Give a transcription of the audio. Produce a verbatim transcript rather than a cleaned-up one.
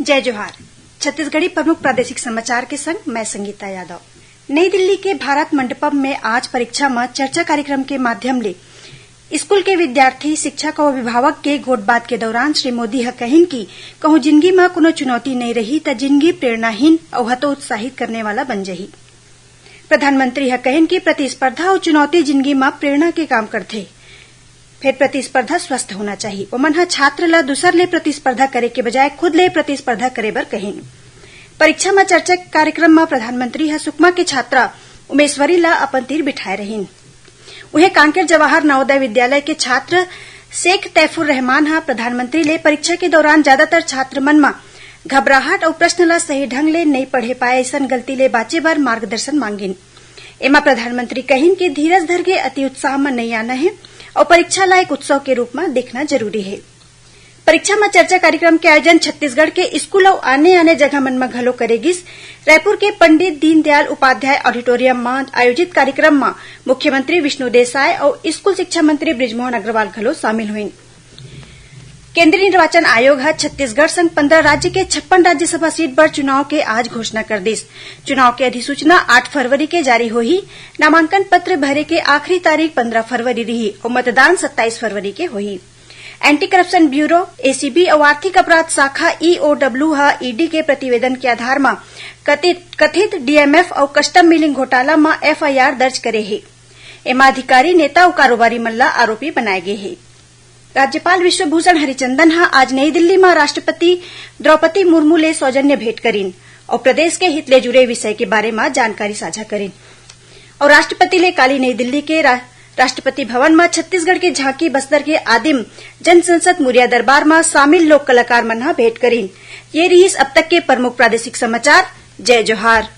जय जोहार। छत्तीसगढ़ी प्रमुख प्रादेशिक समाचार के संग मैं संगीता यादव। नई दिल्ली के भारत मंडपम में आज परीक्षा म चर्चा कार्यक्रम के माध्यम ले स्कूल के विद्यार्थी, शिक्षक अउ अभिभावक के गोठबात के दौरान श्री मोदी ह कहिन कि कहूं जिनगी म कोनो चुनौती नइ रही, त जिनगी प्रेरणाहीन अउ हतोत्साहित करने वाला बन जही। प्रधानमंत्री ह कहिन कि प्रतिस्पर्धा अउ चुनौती जिनगी म प्रेरणा के काम करथे, फेर प्रतिस्पर्धा स्वस्थ होना चाही। ओमन ह छात्र ल दूसर ले प्रतिस्पर्धा करे के बजाय खुद ले प्रतिस्पर्धा करे बर कहिन। परीक्षा म चर्चा कार्यक्रम म प्रधानमंत्री ह सुकमा के छात्रा उमेश्वरी ल अपन तीर बिठाए रहिन। उहें, कांकेर जवाहर नवोदय विद्यालय के छात्र शेख तैफुर रहमान ह प्रधानमंत्री ले परीक्षा के दौरान ज्यादातर छात्र मन म घबराहट अउ प्रश्न ल सही ढंग ले नइ पढ़े पाए अइसन गलती ले बांचे बर मार्गदर्शन मांगिन। एमा प्रधानमंत्री कहिन कि धीरज धर के अति उत्साह म नइ आना हे अउ परीक्षा ल एक उत्सव के रूप म देखना जरूरी हे। परीक्षा म चर्चा कार्यक्रम के आयोजन छत्तीसगढ़ के स्कूल अउ आने-आने जगह मन म घलो करे गिस। रायपुर के पंडित दीनदयाल उपाध्याय ऑडिटोरियम म आयोजित कार्यक्रम म मुख्यमंत्री विष्णुदेव साय अउ स्कूल शिक्षा मंत्री बृजमोहन अग्रवाल घलो शामिल होइन। केंद्रीय निर्वाचन आयोग ह छत्तीसगढ़ संग पंद्रह राज्य के छप्पन राज्यसभा सीट बर चुनाव के आज घोषणा कर दिस। चुनाव के अधिसूचना आठ फरवरी के जारी होही। नामांकन पत्र भरे के आखिरी तारीख पंद्रह फरवरी रही अउ मतदान सत्ताईस फरवरी के होही। एंटी करप्शन ब्यूरो, एसीबी अउ आर्थिक अपराध शाखा, ईओडब्ल्यू, ह ईडी के प्रतिवेदन के आधार म कथित, कथित डीएमएफ अउ कस्टम मिलिंग घोटाला म एफआईआर दर्ज करे हे। एमा अधिकारी, नेता अउ कारोबारी मन ल आरोपी बनाए गे हे। राज्यपाल विश्वभूषण हरिचंदन ह आज नई दिल्ली म राष्ट्रपति द्रौपदी मुर्मू ले सौजन्य भेंट करिन अउ प्रदेश के हित ले जुड़े विषय के बारे म जानकारी साझा करिन। अउ राष्ट्रपति ले काली नई दिल्ली के रा-, राष्ट्रपति भवन म छत्तीसगढ़ के झांकी बस्तर के आदिम जनसंसद मुरिया दरबार म शामिल लोक कलाकार मन ह भेंट करिन। ये रिहिस अब तक के प्रमुख प्रादेशिक समाचार। जय जोहार।